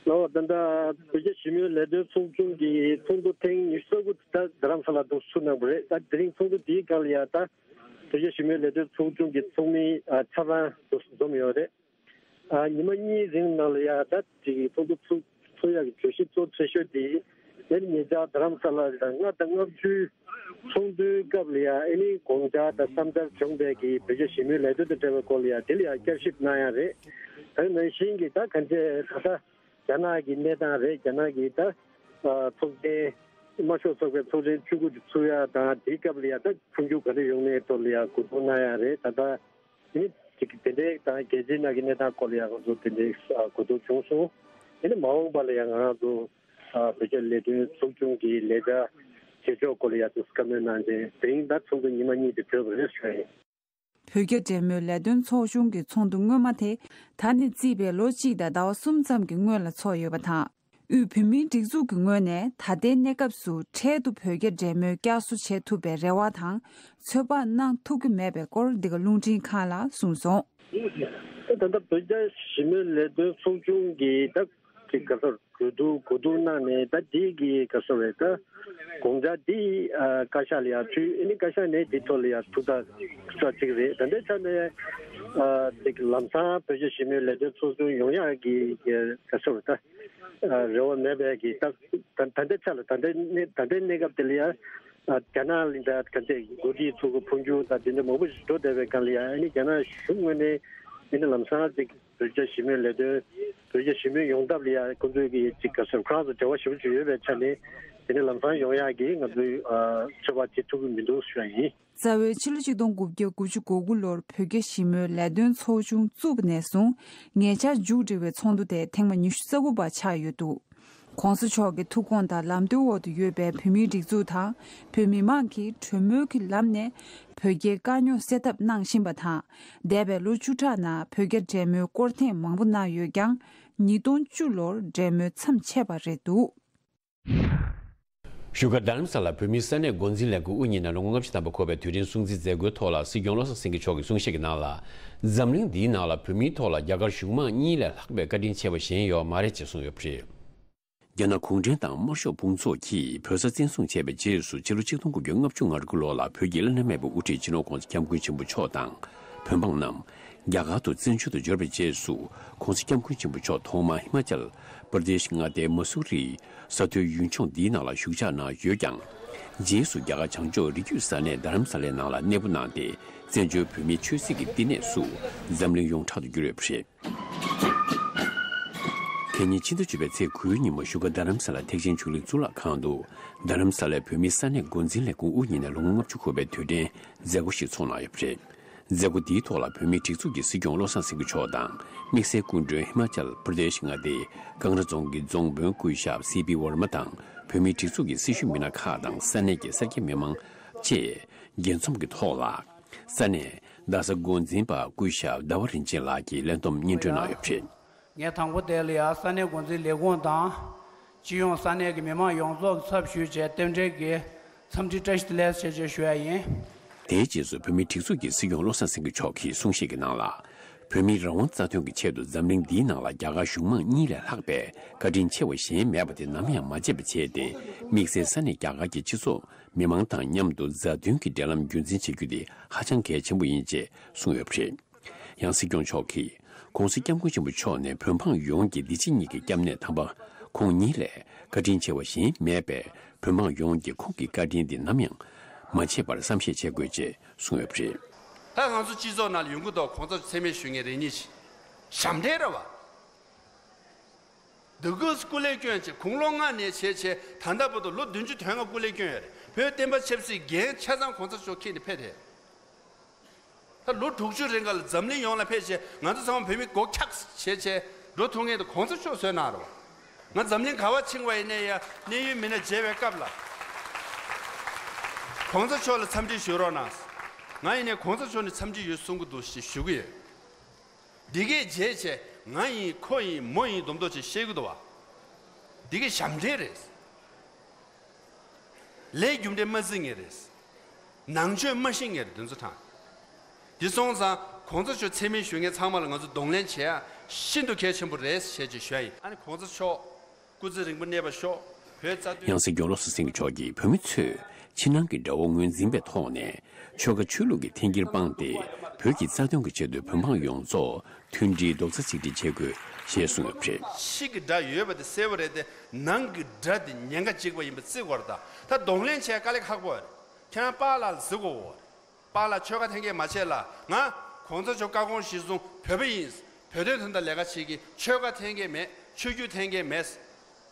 ལགས། ད་ལྟ་བོད་རྒྱ་ཞི་མོལ་ལས་དོན་ཚོགས་ཆུང་གི་ཚོགས་འདུ་ཐེངས་ཉི་ཤུ་རྩ་དགུ་ད་རྡ་རམ་ས་ལ་འདུག་ཚུགས་གནང་བ་རེད། ད་དེ་རིང་ཚོགས་འདུ་འདིའི་སྒང་ལ་ཡ་ད་བོད་རྒྱ་ཞི་མོལ་ལས་དོན་ཚོགས་ཆུང་གི་ཚོགས་མི་ཨ་ཆ་ཚང་འདུག་འཛོམས་ཡོད་རེད། ཨ་ཉི་མ་གཉིས་རིང་ནང་ལ་ཡ་ད་དེ་གི་ཚོགས་འདུ་ཚུགས་ཚུགས་ཡག་གི་བརྗོད་གཞི་གཙོ་ཆེ་ཤོས་དེ་ཨེ་ནི་ཉེ་ཆར་རྡ་རམ་ས་ལ་ལ་ལྔ་དང་ལྔ་བཅུའི་ཚོགས་འདུའི་སྐབས་ལ་ཡ་ཨེ་ནི་དགོངས་འཆར་དང་བསམ་འཆར་བྱུང་བའི་གི་བོད་རྒྱ་ཞི་མོལ་ལས་དོན་དང་འབྲེལ་བའི་སྐོར་ལ་ཡ་དེ་ལ་ཡ་བསྐྱར་ཞིབ་གནང་ཡག་རེད། དེ་ནང་བཞིན་གྱི་ད་ག་འདྲས་ད་ལྟ་རྒྱ་ནག་གི་གནས་སྟངས་རེད། རྒྱ་ནག་གི་ད་ཚོགས་ཆེན་དམར་ཤོག་ཚོགས་པའི་ཚོགས་ཆེན་བཅུ་དགུ་དེ་ཚུགས་ཡག་དང་དེའི་སྐབས་ལ་ཡ་ད་འཕོ་འགྱུར་ག་འདྲ་ཡོང་གནས་ཐོག་ལ་ཡ་གོ་བསྡུར་གནང་ཡག་རེད། ད་ལྟ་དེ་ནི་དེ་འདྲའི་དང་རྒྱལ་སྤྱིའི་ནང་གི་གནས་སྟངས་སྐོར་ལ་ཡང་ང་ཚོ་དེ་འདྲའི་གོ་བསྡུར་བྱུང་སོང་། དེ་ནི་མ་འོངས་པ་ལ་ཡང་ང་རང་ཚོ་བོད་རྒྱ་ལས་དོན་ཚོགས་ཆུང་གི་ལས་འཆར་བྱེད་ཕྱོགས་སྐོར་ལ་ཡང་ཚོ་བཀའ་མོལ་གནང་རྗེས་དེ་རིང་ད་ཚོགས་འདུ་ཉི་མ་གཉིས་དེ་གྲོལ་བ་རེད་ཞུ་ཡ་ཡིན། བོད་རྒྱ་འབྲེལ་མོལ་ལས་དོན་ཚོགས་ཆུང་གི་ཚོགས་འདུ་སྔོན་མ་དེ་ད་ནས་བརྩིས་པའི་ལོ་གཅིག་དང་ཟླ་བ་གསུམ་ཙམ་གྱི་སྔོན་ལ་ཚོགས་ཡོད་པ་དང་། དབུས་བོད་མིའི་སྒྲིག་འཛུགས་ཀྱི་ངོས་ནས་ད་ལྟའི་གནས་སྐབས་སུ་འཕྲལ་དུ་བོད་རྒྱ་འབྲེལ་མོལ་བསྐྱར་གསོ་བྱེད་ཐུབ་པའི་རེ་བ་དང་ཚོད་དཔག་གནང་ཐུབ་ཀྱི་མེད་པའི་སྐོར་འདི་ག་རླུང་འཕྲིན་ཁང་ལ་གསུངས་སོང་། ད་ལྟ་བོད་རྒྱ་ཞི་མོལ་ལས་དོན་ཚོགས་ཆུང་གི་ད་གི་ག་ཚོད་གོ་བསྡུར་གོ་བསྡུར་གནང་ནས་ད་དེ་གི་ག་ཚོད་རེད། ད་དགོངས་འཆར་དེ་བཀའ་ཤག་ལ་ཡང་ཕུལ། ཨ་ནི་བཀའ་ཤག་ནས་དེ་ཐོག་ལ་ཡང་ཐུགས་ཐག་གཅོད་ཅིག་རེད། ད་ལྟའི་ཆ་ནས་ཨ་དེ་གི་ལམ་སང་བོད་རྒྱ་ཞི་མོལ་ལས་དོན་ཚོགས་ཆུང་ཡོང་ཡག་གི་ག་ཚོད་རེད། ད་རེ་བ་མེད་པའི་གི་ད་ད་ལྟའི་ཆ་ལ་ད་ལྟའི་གནས་ད་ལྟའི་གནས་སྐབས་དེ་ལ་ཡང་རྒྱ་ནག་ལ་ད་ག་ཚད་འགོ་ཁྲིད་ཚོ་གི་འཕོ་འགྱུར་ད་དེ་འདྲ་མང་པོ་ཞིག་འགྲོ་བསྡད་པའི་སྒང་ལ་ཡང་ཨ་ནི་རྒྱ་ནག་གཞུང་ངོས་ནས་ཨ་ནི་ལམ་སང་ཅིག་བོད་རྒྱ་ཞི་མོལ་ལས་དོན་བོད་རྒྱ་ཞི་མོལ་ཡོང་ཐབས་ལ་ཡང་ཁོང་ཚོའི་གི་ཅིག་ག་ཚོད་ཁོ་རང་ཚོ་འབྲེལ་བ་ཞེ་པོ་ཅིག་ཡོད་པའི་ཆ་ནས་དེ་ནི་ལམ་སང་ཡོང་ཡག་གི་ང་ཚོའི་ཚོད་དཔག་བྱེད་ཐུབ་ཀྱི་མི་འདུག་ཞུ་ཡ་ཡིན། རྩ་བའི་ཕྱི་ལོ་ཆིག་སྟོང་དགུ་བརྒྱ་དགུ་བཅུ་གོ་དགུ་ལོར་བོད་རྒྱ་ཞི་མོལ་ལས་དོན་ཚོགས་ཆུང་བཙུགས་པ་ནས་བཟུང་ཉེ་ཆར་མཇུག་སྒྲིལ་བའི་ཚོགས་འདུ་དེ་ཐེངས་མ་ཉི་ཤུ་རྩ་དགུ་པ་ཆགས་ཡོད་འདུག་གོང་ས་མཆོག་གི་ཐུགས་དགོངས་དང་ལམ་སྟོན་འོག་ཏུ་ཡོད་པའི་བོད་མིའི་སྒྲིག་འཛུགས་དང་བོད་མི་མང་གིས་གྲོས་མོལ་གྱི་ལམ་ནས་བོད་རྒྱའི་དཀའ་རྙོག་སེལ་ཐབས་གནང་བཞིན་པ་དང་། འདས་པའི་ལོ་བཅུ་ཕྲག་ནང་བོད་རྒྱ་འབྲེལ་མོལ་སྐོར་ཐེངས་མང་པོ་གནང་ཡོད་ཀྱང་། ཉིས་སྟོང་བཅུ་ལོར་འབྲེལ་མོལ་མཚམས་ཆད་པ་རེད་འདུག་བཞུགས་སྒར་རྡ་རམ་ས་ལར་བོད་མིའི་ས་གནས་འགོ་འཛིན་ལས་ཁུངས་དབུ་བརྙེས་ནས་ལོ་ངོ་ལྔ་བཅུ་ཐམ་པ་འཁོར་བའི་དུས་དྲན་སྲུང་བརྩིའི་མཛད་སྒོའི་ཐོག་ལ་སྲིད་སྐྱོང་བློ་བཟང་སེང་གེ་མཆོག་གིས་གསུང་བཤད་ཀྱི་ནང་ལ། འཛམ་གླིང་འདིའི་ནང་ལ་བོད་མིའི་ཐོག་ལ་རྒྱ་གར་གཞུང་མང་གཉིས་ལས་ལྷག་པའི་བཀའ་དྲིན་ཆེ་བ་གཞན་ཡོད་མ་རེད་ཅེས་གསུངས་ཡོད་པ་རེད། རྒྱ་ནག་གུང་ཁྲན་ཏང་དམར་ཤོག་དཔུང་ཚོགས་ཀྱིས་བོད་ས་བཙན་བཟུང་བྱས་པའི་རྗེས་སུ་ཕྱི་ལོ་ཆིག་སྟོང་དགུ་བརྒྱ་ལྔ་བཅུ་ང་དགུ་ལོ་ལ་བོད་ཀྱི་བླ་ན་མེད་པའི་དབུ་ཁྲིད་སྤྱི་ནོར་༧གོང་ས་༧སྐྱབས་མགོན་ཆེན་པོ་མཆོག་དང་བོད་འབངས་རྣམས་རྒྱ་གར་དུ་བཙན་བྱོལ་དུ་འབྱོར་བའི་རྗེས་སུ་༧གོང་ས་༧སྐྱབས་མགོན་ཆེན་པོ་མཆོག་ཐོག་མར་ཧི་མ་ཅལ་པར་དེཤ་མངའ་སྡེའི་མ་སུ་རི་ས་མཐོའི་ཡུལ་ལྗོངས་འདིའི་ནང་ལ་བཞུགས་ཞག་གནང་ཡོད་ཀྱང་། རྗེས་སུ་རྒྱ་གར་བྱང་ཕྱོགས་རི་རྒྱུད་ས་གནས་རྡ་རམ་ས་ལའི་ནང་ལ་གནས་སྤོ་གནང་སྟེ་བཙན་བྱོལ་བོད་མིའི་ཆོས་སྲིད་ཀྱི་བསྟི་གནས་སུ་འཛམ་གླིང་ཡོངས་གྲགས་སུ་གྱུར་ཡོད་པ་རེད། ཁེ་ཉིན་ཕྱི་ཟླ་བཅུ་པའི་ཚེས་དགུའི་ཉིན་མོ་བཞུགས་སྒར་རྡ་རམ་ས་ལ་ཐེག་ཆེན་ཆོས་གླིང་གཙུག་ལག་ཁང་དུ་རྡ་རམ་ས་ལའི་བོད་མིའི་ས་གནས་འགོ་འཛིན་ལས་ཁུངས་དབུ་བརྙེས་ནས་ལོ་ངོ་ལྔ་བཅུ་འཁོར་བའི་དུས་དྲན་མཛད་སྒོ་ཞིག་ཚོགས་གནང་ཡོད་པ་རེད། མཛད་སྒོ་འདིའི་ཐོག་ལ་བོད་མིའི་སྒྲིག་འཛུགས་ཀྱི་སྲིད་སྐྱོང་བློ་བཟང་སེང་གེ་མཆོག་དང་དམིགས་བསལ་སྐུ་མགྲོན་ཧི་མ་ཅལ་པར་དེཤ་མངའ་སྡེའི་ཀང་ར་རྫོང་གི་རྫོང་དཔོན་སྐུ་ཞབས་སི་པི་ཝར་མ་དང་བོད་མིའི་སྒྲིག་འཛུགས་ཀྱི་སྲི་ཞུ་མི་སྣ་ཁག་དང་ས་གནས་ཀྱི་གསར་སྐྱེས་མི་མང་བཅས་མཇལ་འཛོམས་ཀྱི་ཐོག་ལ། ས་གནས་ རྡ་ས་འགོ་འཛིན་པ་སྐུ་ཞབས་ཟླ་བ་རིན་ཆེན་ལགས་ཀྱིས་ལས་བསྡོམས་སྙན་སྒྲོན་གནང་ཡོད་པ་རེད། ངས་དང་པོ་དེ་ལ་ཡང་ས་གནས་འགོ་འཛིན་ལས་ཁུངས་དང་། སྤྱི་ཡོངས་ས་གནས་ཀྱི་མི་མང་ཡོངས་རྫོགས་ཀྱི་ཚབ་ཞུས་བྱས་རྟེན་འབྲེལ་གྱི་འཚམས་འདྲི་བཀྲ་ཤིས་བདེ་ལེགས་ཞེས་བཅས་ཞུ་ཡ་ཡིན། དེའི་རྗེས་སུ་བོད་མིའི་སྒྲིག་འཛུགས་ཀྱི་སྲིད་སྐྱོང་བློ་བཟང་སེང་གེ་མཆོག་གིས་གསུང་བཤད་ཀྱི་ནང་ལ། བོད་མིའི་རང་དབང་རྩ་དོན་གྱི་ཆེད་དུ་འཛམ་གླིང་འདིའི་ནང་ལ་རྒྱ་གར་གཞུང་མང་གཉིས་ལས་ལྷག་པའི་བཀའ་དྲིན་ཆེ་བ་གཞན་མེད་པ་དེ་ནམ་ཡང་མ་བརྗེད་པ་བྱས་ཏེ། དམིགས་བསལ་ས་གནས་རྒྱ་གར་གྱི་སྤྱི་ཚོགས་མི་མང་དང་མཉམ་དུ་མཛའ་མཐུན་གྱི་འབྲེལ་ལམ་རྒྱུན་འཛིན་བྱེད་རྒྱུ་དེ་ཧ་ཅང་གལ་ཆེན་པོ་ཡིན་ཅེས་གསུངས་ཡོད་པ་རེད། ཡང་སྲིད་སྐྱོང་མཆོག་གིས། ྋགོང་ས་ྋསྐྱབས་མགོན་ཆེན་པོ་མཆོག་ནི་བོད་འབངས་ཡོངས་ཀྱི་འདི་ཕྱི་གཉིས་ཀྱི་སྐྱབས་གནས་དམ་པ། ཁོང་ཉིད་ལས་བཀའ་དྲིན་ཆེ་བ་གཞན་མེད་པས། བོད་འབངས་ཡོངས་ཀྱིས་ཁོང་གི་བཀའ་དྲིན་འདི་ནམ་ཡང་མ་ཆད་པར་བསམ་ཤེས་བྱེད་དགོས་ཅེས་གསུངས་ཡོད་པ་རེད། ད་ང་ཚོ་སྤྱི་ཚོགས་ནང་ལ་ཡོང་གི་འདུག ྋགོང་ས་མཆོག་མཚན་སྨད་ཞུ་མཁན་རེ་གཉིས་ཤིག་ཞབས་འདྲེན་རེད་བ། འདི་གུ་སྐུ་ལས་བསྐྱོན་བྱས་དགུང་ལོ་ལྔ་ནས་བྱས་བྱས་ད་ལྟ་བར་དུ་ལོ་བདུན་ཅུ་དོན་ལྔ་སྐུ་ལས་བསྐྱོན་ཡོད་རེད། བོད་བསྟན་པ་ཆབ་སྲིད་འགན་ཆ་ཚང་ྋགོང་ས་མཆོག་འཁྱེར་ནས་ཕེབས་རེད། ད་ལོ་དྲུག་ཅུ་རིང་ག་ལ་འཛམ་གླིང་ཡོངས་ལ་ཕེབས་བྱས་ང་ཚོ་ཚང་མ་བོད་མི་མགོ་འཁྱགས་བྱས་བྱས་འགྲོ་ཐུབ་མཁན་དེ་ྋགོང་ས་མཆོག་བཟོས་གནང་རེད་བ། ང་འཛམ་གླིང་ག་བ་ཕྱིན་པ་ཡིན་ནའི་ཡ་གནས་ཡུལ་མི་སྣ་མཇལ་བའི་སྐབས་ལ་ྋགོང་ས་མཆོག་ལ་འཚམས་འདྲི་ཞུ་རོགས་གནང་། ང་ཡིན་ནའི་ྋགོང་ས་མཆོག་ནས་འཚམས་འདྲི་ཡོད་གསུང་གི་འདུག་ཞེས་ཞུ་གི་ཡོད། འདི་གས་བརྗེད་བྱས་ང་ཡིན་ཁོ་ཡིན་མོ་ཡིན་སྡོམ་མདོག་ཅིག་བཤད་གི་འདུག་བ། འདི་གས་ཞབས་འདྲེན་རེད། ལས་རྒྱུ་འབྲས་མ་བརྩི་ངེས་རེད། ནང་ཆོས་མ་ཤེས་ངེས་རེད་དེ་ཚོ་དང་། འདི་སོང་ཙང་ྋགོང་ས་མཆོག་མཚན་སྨད་ཞུ་མཁན་ཚང་མ་ལ་ང་ཚོ་གདོང་ལེན་བྱེད་ཡ་ཤིན་ཏུ་གལ་ཆེན་པོ་རེད་ཞེས་ཅིག་ཞུ་ཡ་ཡིན། ཨ་ནི་ྋགོང་ས་མཆོག་སྐུ་ཚེ་རིང་པོ་གནས་པར་ཤོག་བོད་རྩ་དོན། ཡང་སྲིད་སྐྱོང་བློ་བཟང་སེང་གེ་མཆོག་གིས་བོད་མི་ཚོས་ཕྱི་ནང་གི་དགྲ་བོ་ངོས་འཛིན་པའི་ཐོག་ནས་ཆོལ་ཁ་ཆོས་ལུགས་ཀྱི་འཐེན་འཁྱེར་སྤངས་ཏེ་བོད་ཀྱི་རྩ་དོན་གྱི་ཆེད་དུ་བོད་འབངས་ཡོངས་རྫོགས་མཐུན་སྒྲིལ་རྡོག་རྩ་གཅིག་སྒྲིལ་བྱེད་དགོས་ཞེས་གསུངས་ཡོད་པ་རེད། ཕྱི་གི་དགྲ་ཡོད་པ་དེ་གསལ་པོ་རེད་དེ་ནང་གི་དགྲ་དེ་ཉེན་ཁ་གཅིག་པ་ཡིན་པ་བརྩི་དགོས་རེད་ད། ད་གདོང་ལེན་བྱས་དཀའ་ལས་ཁག་པོ་རེད། ཁྱེད་རང་པཱ་ལགས་ལ་གཟིགས་དགོས་རེད། པཱ་ལགས་ཆོལ་ཁ་འཐེན་འཁྱེར་མ་བྱེད་ལ་ང་ྋགོང་ས་མཆོག་བཀའ་དགོངས་གཞིར་བཟུང་བོད་པ་ཡིན། བོད་དོན་དོན་དག་ལས་ཀ་བྱེད་ཀྱི་ཆོལ་ཁ་འཐེན་འཁྱེར་མེད། ཆོས་བརྒྱུད་འཐེན་འཁྱེར་མེད།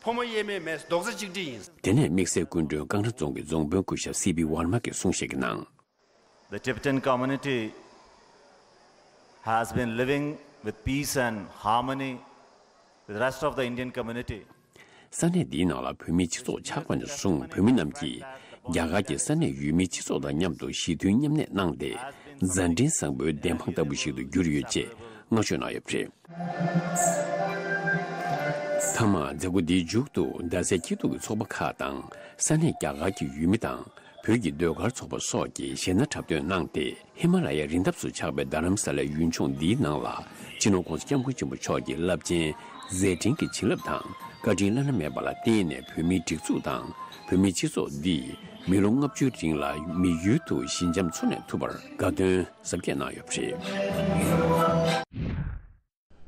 ཕོ་མོ་དབྱེར་མེད་མེད། རྡོག་རྩ་གཅིག་སྒྲིལ་ཡིན། དེ་ནས་དམིགས་བསལ་སྐུ་མགྲོན་ཀང་ར་རྫོང་གི་རྫོང་དཔོན་སྐུ་ཞབས་སི་བི་ཝར་མ་གིས་གསུང་བཤད་ཀྱི་ནང་། The Tibetan community has been living with peace and harmony with the rest of the Indian community. ས་གནས་འདིའི་ནང་ལ་བོད་མིའི་སྤྱི་ཚོགས་ཆགས་པ་ནས་བཟུང་བོད་མི་རྣམས་ཀྱིས་རྒྱ་གར་གྱི་ས་གནས་ཡུལ་མིའི་སྤྱི་ཚོགས་དང་མཉམ་དུ་ཞི་མཐུན་མཉམ་གནས་གནང་སྟེ་མཛའ་འབྲེལ་བཟང་པོའི་བདེན་དཔང་ལྟ་བུ་ཞིག་ཏུ་གྱུར་ཡོད་ཅེས་བསྔགས་བརྗོད་གནང་ཡོད་པ་རེད། མཐའ་མ་མཛད་སྒོ་འདིའི་མཇུག་ཏུ་རྡ་སའི་སྐྱིད་སྡུག་གི་ཚོགས་པ་ཁག་དང་ས་གནས་རྒྱ་གར་གྱི་ཡུལ་མི་དང་བོད་ཀྱི་ཟློས་གར་ཚོགས་པ་སོགས་ཀྱིས་གཞས་སྣ་འཁྲབ་སྟོན་གནང་སྟེ། ཧི་མ་ལ་ཡའི་རི་འདབས་སུ་ཆགས་པའི་རྡ་རམ་ས་ལའི་ཡུལ་ལྗོངས་འདིའི་ནང་ལ་སྤྱི་ནོར་༧གོང་ས་༧སྐྱབས་མགོན་ཆེན་པོ་མཆོག་གི་རླབས་ཆེན་མཛད་འཕྲིན་གྱི་བྱིན་རླབས་དང་བཀའ་དྲིན་བླ་ན་མེད་པ་ལ་བརྟེན་ནས་བོད་མིའི་སྒྲིག་འཛུགས་དང་བོད་མིའི་སྤྱི་ཚོགས་འདིས་མི་ལོ་ལྔ་བཅུའི་རིང་ལ་མི་ཡུལ་དུ་ཞི་འཇམ་འཚོ་གནས་ཐུབ་པར་དགའ་སྟོན་གཟབ་རྒྱས་གནང་ཡོད་པ་རེད།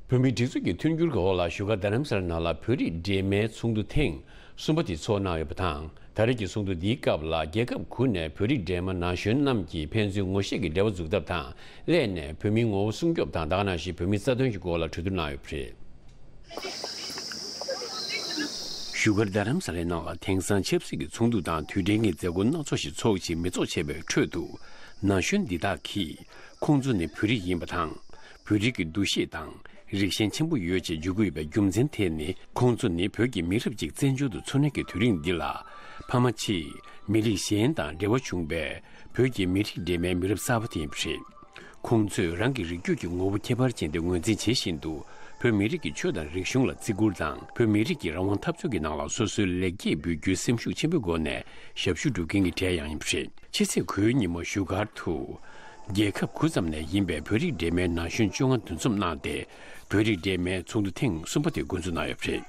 བོད་མིའི་སྒྲིག་འཛུགས་ཀྱི་མཐུན་འགྱུར་གྱི་འོག་ལ་བཞུགས་སྒར་རྡ་རམ་ས་ལ་ནང་ལ་བོད་རིགས་འདྲེས་མའི་ཚོགས་འདུ་ཐེངས་གསུམ་པ་དེ་ཚོགས་གནང་ཡོད་པ་དང་། ད་རེས་ཀྱི་ཚོགས་འདུ་འདིའི་སྐབས་ལ་རྒྱལ་ཁབ་དགུ་ནས་བོད་རིགས་འདྲེས་མ་ན་གཞོན་རྣམས་ཀྱིས་ཕན་ཚུན་ངོ་ཤེས་ཀྱི་འབྲེལ་བ་འཛུགས་ཐབས་དང་སླད་ནས་བོད་མིའི་ངོ་བོ་སྲུང་སྐྱོབ་དང་ད་ག་ནང་བཞིན་བོད་མིའི་རྩ་དོན་གྱི་སྐོར་ལ་གྲོས་བསྡུར་གནང་ཡོད་པ་རེད། བཞུགས་སྒར་རྡ་རམ་ས་ལའི་ནང་ལ་དེང་སང་ཆབ་སྲིད་ཀྱི་ཚོགས་འདུ་དང་དུས་དྲན་གྱི་མཛད་སྒོ་སྣ་ཚོགས་ཤིག་ཚོགས་ཤིག་མི་ཚོགས་བྱས་པའི་ཁྲོད་དུ་ན་གཞོན་འདི་དག་གིས་ཁོང་ཚོ་ནི་བོད་རིགས་ཡིན་པ་དང་། བོད་རིགས་ཀྱི་འདུ་ཤེས་དང་རིགས་ཞེན་ཆེན་པོ་ཡོད་ཅེས་བརྗོད་ཀྱི་ཡོད་པའི་རྒྱུ་མཚན་དེ་ནི། ཁོང་ཚོ་ནི་བོད་ཀྱི་མི་རབས་གཅིག་བཙན་བྱོལ་དུ་འཚོ་གནས་ཀྱི་དུས་རིང་འདི་ལ། ཕ་མ་གཅིག་མི་རིགས་གཞན་དང་འབྲེལ་བ་བྱུང་བའི་བོད་ཀྱི་མི་རིགས་འདྲེས་མའི་མི་རབས་གསར་པ་དེ་ཡིན་པ་རེད། ཁོང་ཚོས་རང་གི་རིགས་རྒྱུད་ཀྱི་ངོ་བོ་ཁྱད་པར་ཅན་དེ་ངོས་འཛིན་བྱེད་བཞིན་དུ། བོད་མི་རིགས་ཀྱི་ཆོས་དང་རིག་གཞུང་ལ་བརྩི་བཀུར་དང་། བོད་མི་རིགས་ཀྱི་རང་དབང་འཐབ་རྩོད་ཀྱི་ནང་ལ་སོ་སོའི་ལེགས་སྐྱེས་འབུལ་རྒྱུའི་སེམས་ཤུགས་ཆེན་པོའི་སྒོ་ནས་ཞབས་ཞུ་སྒྲུབ་མཁན་གྱི་གྲས་ཡང་ཡིན་པ་རེད། ཕྱི་ཚེས་དགུའི་ཉིན་མོ་བཞུགས་སྒར་དུ། རྒྱལ་ཁབ་དགུ་ཙམ་ནས་ཡིན་པའི་བོད་རིགས་འདྲེས་མའི་ན་གཞོན་བཅོ་ལྔ་འདུ་འཛོམས་གནང་སྟེ། བོད་རིགས་འདྲེས་མའི་ཚོགས་འདུ་ཐེངས་གསུམ་པ་དེ་འགོ་འཛུགས་གནང་ཡོད་པ་རེད།